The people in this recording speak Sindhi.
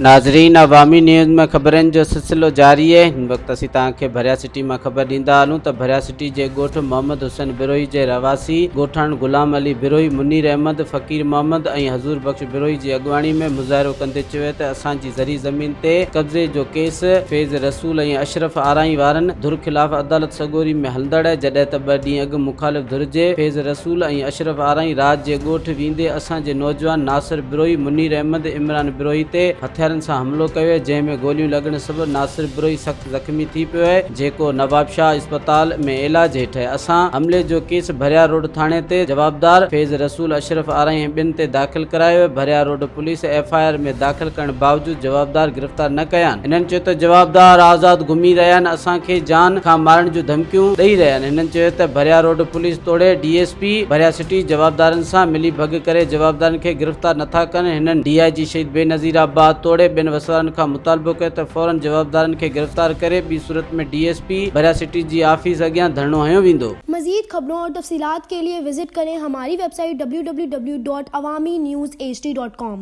ناظرين عوامي نيوز ۾ خبرن جو سلسلو جاري آهي هن وقت اسين توهان کي ڀريا سٽي مان خبر ڏيندا هلون ته ڀريا سٽي جي ڳوٺ محمد حسين بروهي جي رهواسي ڳوٺاڻن غلام علي بروهي، منير احمد، فقير محمد ۽ حضور بخش بروهي جي اڳواڻي ۾ مظاهرو ڪندي چيو ته اسان جي زرعي زمين تي قبضي جو ڪيس فيض رسول ۽ اشرف آرائين وارن ڌر خلاف عدالت سڳوري ۾ هلندڙ آهي جڏهن ته ٻه ڏينهن اڳ مخالف ڌر جي فيض رسول ۽ اشرف آرائين رات جي ڳوٺ ويندي اسان جي نوجوان ناصر بروهي، منير احمد، عمران بروهي تي هٿيارن سان حملو ڪيو ويو، جنهن ۾ گوليون لڳڻ سبب ناصر بروهي سخت زخمي ٿي پيو آهي، جيڪو نوابشاهه اسپتال ۾ علاج هيٺ آهي. اسان حملي جو ڪيس ڀريا روڊ ٿاڻي تي جوابدار فيض رسول، اشرف آرائين ۽ ٻين تي داخل ڪرايو ويو، Bhiria road police F I R ۾ داخل ڪرڻ باوجود جوابدار گرفتار نه ڪيا آهن. هنن چيو ته جوابدار آزاد گهمي رهيا آهن، اسان کي جان کان مارڻ جون ڌمڪيون ڏئي رهيا آهن. هنن چيو ته ڀريا روڊ پوليس توڙي ڊي ايس پي ڀريا سٽي جوابدارن سان ملي ڀڳ ڪري جوابدارن کي گرفتار نٿا ڪن، هنن ڊي I جي شهيد بينظير آباد توڙي ٻين وسوارن کان مطالبو ڪيو ته فورن جوابدارن کي گرفتار ڪري ٻي صورت ۾ ڊي ايس پي ڀريا سٽي جي آفيس اڳيان ڌرڻو هنيو ويندو. مزيد خبرون اور تفصيلات کے لئے وزٽ ڪرين ھماري web site www.awamiNewsHD.com.